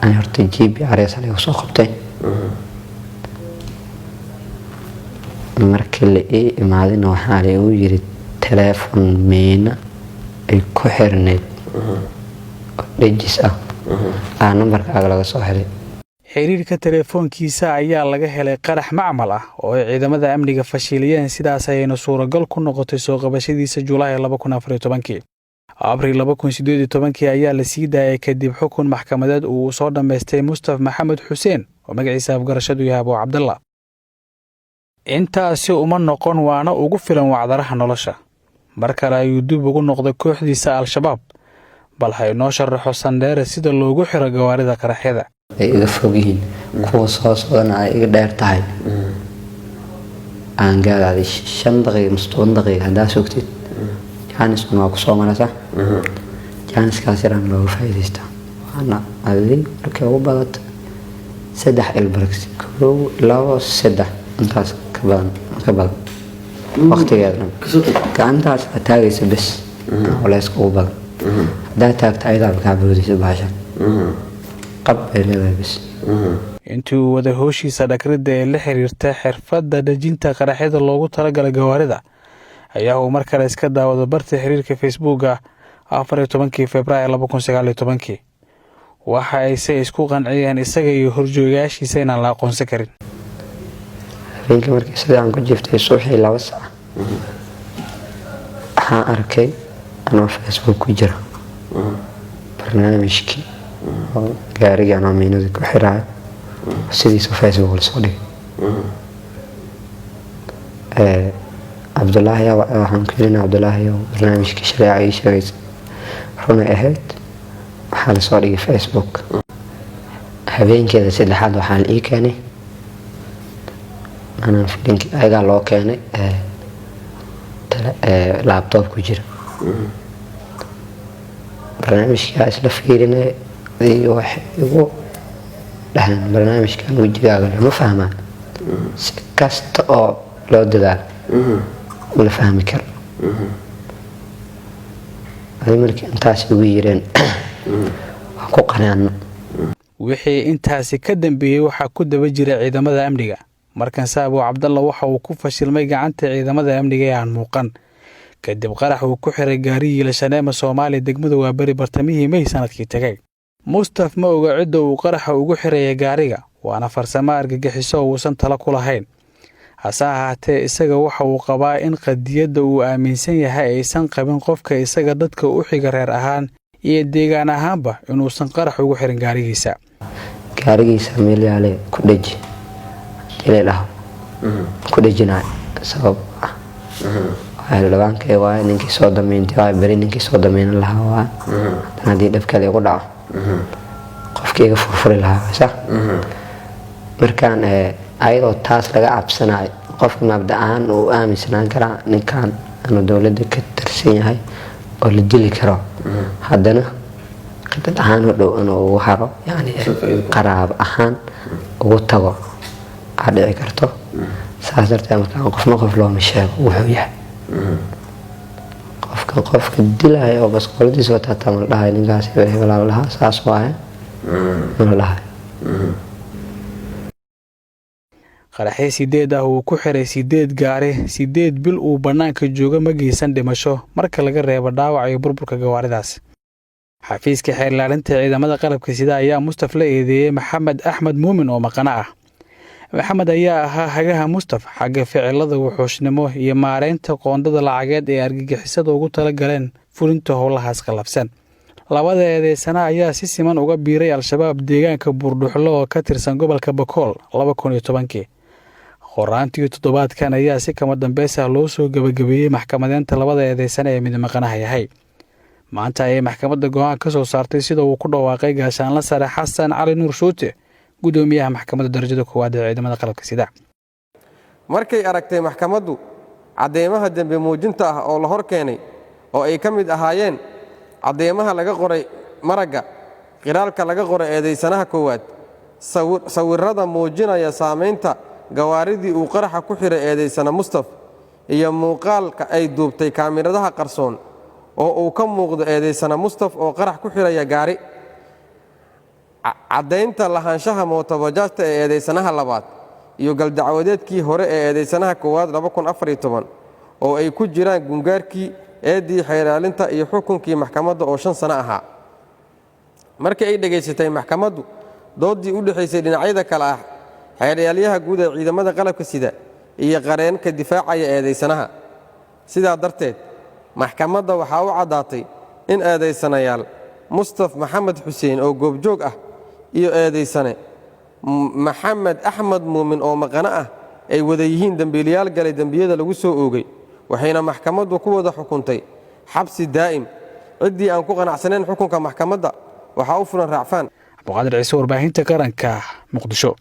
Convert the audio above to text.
Ani horta GPRS lagu soo qabtay. Markii la ii imaadina waxaa la igu yiri teleefon miina ay ku xirneyd oo dhejis ah aa nambarkaaga laga soo helay. Xiriirka teleefoonkiisa ayaa laga helay qarax macmal ah oo ay ciidamada amniga fashiliyeen, sidaas ayayna suuragal ku noqotay soo qabashadiisa Julaay 2014-kii. Abriil 2018-kii ayaa la sii daayay kadib xukun maxkamadeed uu soo dhammaystay Mustaf Maxamed Xuseen oo magaciisa afgarashadu yahay Abu Cabdalla. Intaasi uma noqon waana ugu filan wacdaraha nolosha. Mar kale ayuu dib ugu noqday kooxdiisa Al-Shabaab. Bal ha inoo sharaxo Sandheere sida loogu xiro gawaarida qaraxyada. Ay iga fog yihiin kuwa soo socdana ay iga dheer tahay, aan gaadaaday 5 daqiiqa mise 10 daqiiqa haddaa sugtid, jaaniskuna waa kusoo maraysaa. Jaaniskaas yaraan looga faa'iidaystaa, waana adig markay ugu badato 3 ilbaragsi, 1, 2, 3, intaas ka badan ka badan waqtigeeda dhan gacantaas aad taagaysa bes culeyska ugu badan. Haddaa taagta ayadaaba kaa boodaysa, bahashan qab bay leedahay bes. Intii uu waday howshiisa dhagridda ee la xiriirta xirfadda dhejinta qaraxyada loogu talagalay gawaarida ayaa uu mar kale iska daawado barta xiriirka Facebooka 14-kii Februaayo 2019-kii. Waxa ayse isku qanciyeen isaga iyo horjoogayaashiisa inaan la aqoonsan karin. Habeenkii markii sidii aan ku jiftay, subaxii 2 saac waxaan arkay anoo Facebook ku jira barnaamijkii oo gaarigii anoo miinadii ku xiraayo, sidiisa Facebook lasoo dhigay. Cabdulaahi waxaan ku yidhi, "Cabdulaahi, barnaamijkii shareeca ii sheegaysa runay ahayd, waxaa lasoo dhigay Facebook." Habeenkeeda saddexaad waxaa la ii keenay anaa filinkii ayagaa loo keenay laptop ku jira. Barnaamijkaa isla fiirinay, waxay igu dhaheen, "Barnaamijkan wejigaaga lama fahmaa, si kasta oo loo dadaalo la fahmi karo." Adi markii intaas igu yireen waan ku qanaano. Wixii intaasi ka dambeeyey waxaa ku daba jira ciidamada amniga. Markanse Abuu Cabdalla waxa uu ku fashilmay gacanta ciidamada amniga ee aan muuqan kadib qarax uu ku xiray gaarigii Lashaneema Soomaaliya degmada Waaberi bartamihii Mey sanadkii tegay. Mustaf ma oga cidda uu qaraxa ugu xiraya gaariga, waana farsamo argagixiso oo uusan talo ku lahayn. Hase ahaatee, isaga waxa uu qabaa in qadiyadda uu aaminsan yahay aysan qabin qofka isaga dadka u xiga reer ahaan iyo deegaan ahaanba inuusan qarax ugu xirin gaarigiisa. Gaarigiisa meel yaale ku dheji hadii la dhaho, ku dhejinayo. Sabab ah xildhibaankay waaye, ninkii soo dameyntay waaye, beri ninkii soo dameynan lahaa waaye. Haddana haddii dhib kale igu dhaco, qofkii iga furfuri lahaa sax. Markaan ayadoo taas laga cabsanayo, qofka mabda ahaan uu aaminsanaan karaa ninkan inuu dowladda ka tirsan yahay oo la dili karo, haddana khidad ahaan u dhow inuu ugu haro, yani qaraabo ahaan ugu tago aa dhici karto. Saas darteed markaan qofna qof looma sheego wuxuu yahay. Qofka qofka dilaya oo baskooladiisa wata hataa ma la dhahayo ninkaas hebel hebelaa la dhahaa, saas waaye ma la dhahayo. Qaraxyo sideed ah uu ku xiray sideed gaari 8 bil uu bannaanka jooga ma geysan dhimasho marka laga reebo dhaawac iyo burburka gawaaridaas. Xafiiska xeer ilaalinta ciidamada qalabka sida ayaa Mustaf la eedeeyey Maxamed Axmed Muumin oo maqano ah. Maxamed ayaa ahaa hagaha Mustaf xagga ficilada wuxuushnimo iyo maareynta qoondada lacageed ee argagixisada ugu tala galeen fulinta howlahaas qallafsan. Labada eedeysana ayaa si siman uga biiray Al-Shabaab deegaanka Buurdhuxlo oo ka tirsan gobolka Bakool 2010-kii. Qoraantii toddobaadkan ayaa si kama dambeys ah loo soo gebagabeeyey maxkamadeynta labada eedeysane ee midmaqanaha yahay. Maanta ayay maxkamadda go'aan ka soo saartay, sida uu ku dhawaaqay Gaashaanla Sare Xasan Cali Nuur Shuute, guddoomiyaha maxkamadda darajada koowaad ee ciidamada qalabka sida. Markay aragtay maxkamaddu cadeymaha dembi muujinta ah oo la hor keenay, oo ay ka mid ahaayeen cadeymaha laga qoray maragga, qiraalka laga qoray eedaysanaha koowaad, sawirrada muujinaya saamaynta gawaaridii uu qaraxa ku xidhay eedaysana Mustaf, iyo muuqaalka ay duubtay kaamiradaha qarsoon oo uu ka muuqdo eedaysana Mustaf oo qarax ku xidhaya gaari. Caddaynta lahaanshaha mootobajaajta ee eedaysanaha labaad iyo galdacwadeedkii hore ee eedaysanaha koowaad oo ay ku jiraan gungaarkii eeddii xeeraalinta iyo xukunkii maxkamadda oo 5 sano ahaa. Markii ay dhegaysatay maxkamaddu dooddii u dhexaysay dhinacyada kale ah xeeraalyaha guud ee ciidamada qalabka sida iyo qareenka difaacaya eedaysanaha. Sidaa darteed, maxkamadda waxaa u caddaatay in eedaysanayaal Mustaf Maxamed Xuseen oo goobjoog ah iyo eedaysane Maxamed Axmed Muumin oo maqano ah ay wada yihiin dembiilayaal galay dembiyada lagu soo oogay, waxayna maxkamaddu ku wada xukuntay xabsi daa'im. Ciddii aan ku qanacsanayn xukunka maxkamadda waxaa u fulan raacfaan. Cabdiqaadir Ciise, warbaahinta qaranka, Muqdisho.